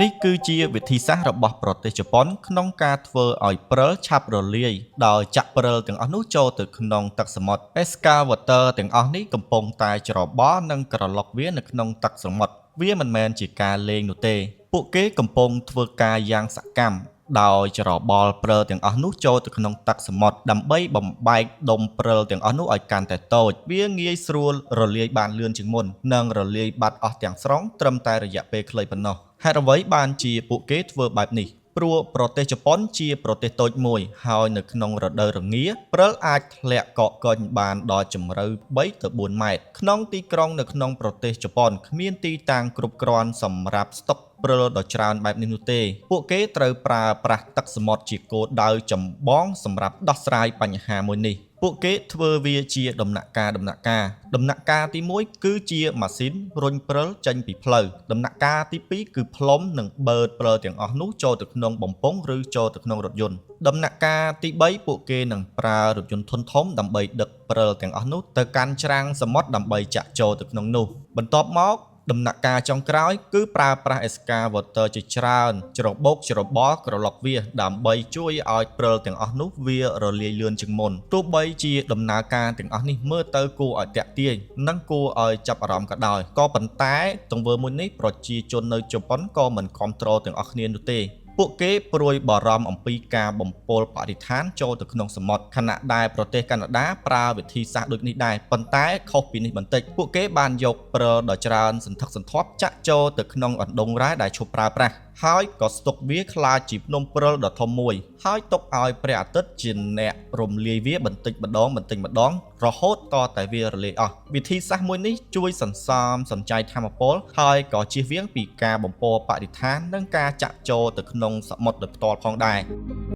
នេះគឺជាវិធីសាស្ត្ររបស់ប្រទេសជប៉ុនក្នុងការធ្វើឲ្យព្រិលឆាប់រលាយដោយចាក់ព្រិលទាំងអស់នោះចូលទៅក្នុងទឹកសមុទ្រ Excavator ទាំងអស់នេះកំពុងតែច្របល់និងក្រឡុកវានៅក្នុងទឹកសមុទ្រវាមិនមែនជាការលេងនោះទេ ពួកគេកំពុងធ្វើការយ៉ាងសកម្មដោយច្របល់ព្រិលទាំងអស់នោះចូលទៅក្នុងទឹកសមុទ្រដើម្បីបំបែកដុំព្រិលទាំងអស់នោះឲ្យកាន់តែតូចវាងាយស្រួលរលាយបានលឿនជាងមុននិងរលាយបាត់អស់ទាំងស្រុងត្រឹមតែរយៈពេលខ្លីប៉ុណ្ណោះហេតុអ្វីបានជាពួកគេធ្វើបែបនេះព្រោះប្រទេសជប៉ុនជាប្រទេសតូចមួយហើយនៅក្នុងរដូវរងាព្រិលអាចធ្លាក់កកកុញបានដល់ជម្រៅ3ទៅ4ម៉ែត្រក្នុងទីក្រុងនៅក្នុងប្រទេសជប៉ុនគ្មានទីតាំងគ្រប់គ្រាន់សម្រាប់ស្តុកព្រិលដ៏ច្រើនបែបនេះនោះទេពួកគេត្រូវប្រើប្រាស់ទឹកសមុទ្រជាគោលដៅចម្បងសម្រាប់ដោះស្រាយបញ្ហាមួយនេះពួកគេធ្វើវាជាដំណាក់កាលដំណាក់កាលដំណាក់កាលទី1គឺជាម៉ាស៊ីនរុញព្រិលចេញពីផ្លូវដំណាក់កាលទី2គឺផ្លុំនិងបឺតព្រិលទាំងអស់នោះចូលទៅក្នុងបំពង់ឬចូលទៅក្នុងរថយន្តដំណាក់កាលទី3ពួកគេនឹងប្រើរថយន្តធុនធំដើម្បីដឹកព្រិលទាំងអស់នោះទៅកាន់ច្រាំងសមុទ្រដើម្បីចាក់ចូលទៅក្នុងនោះបន្ទាប់មកដំណាក់កាលចុងក្រោយគឺប្រើប្រាស់ excavator ជាច្រើនច្របូកច្របល់ក្រឡុកវាដើម្បីជួយឲ្យព្រិលទាំងអស់នោះវារលាយលឿនជាងមុនទោះបីជាដំណើរការទាំងអស់នេះមើលទៅគួរឲ្យទាក់ទាញនិងគួរឲ្យចាប់អារម្មណ៍ក៏ដោយក៏ប៉ុន្តែទង្វើមួយនេះប្រជាជននៅជប៉ុនក៏មិនគាំទ្រទាំងអស់គ្នានោះទេពួកគេព្រួយបារម្ភអំពីការបំពុលបរិស្ថានចូលទៅក្នុងសមុទ្រខណៈដែលប្រទេសកាណាដាប្រើវិធីសាស្ត្រដូចនេះដែរប៉ុន្តែខុសពីនេះបន្តិចពួកគេបានយកព្រិលដ៏ច្រើនសន្ធឹកសន្ធាប់ចាក់ចូលទៅក្នុងអណ្ដូងរ៉ែដែលឈប់ប្រើប្រាស់ហើយក៏ស្តុកវាក្លាយជាភ្នំព្រិលដ៏ធំមួយហើយទុកឲ្យព្រះអាទិត្យជាអ្នករំលាយវាបន្តិចម្ដងបន្តិចម្ដងរហូតតតែវារលាយអស់វិធីសាស្ត្រមួយនេះជួយសន្សំសំចៃថាមពលហើយក៏ជៀសវាងពីការបំពុលបរិស្ថាននិងការចាក់ចូលទៅក្នុងសមុទ្រដោយផ្ទាល់ផងដែរ។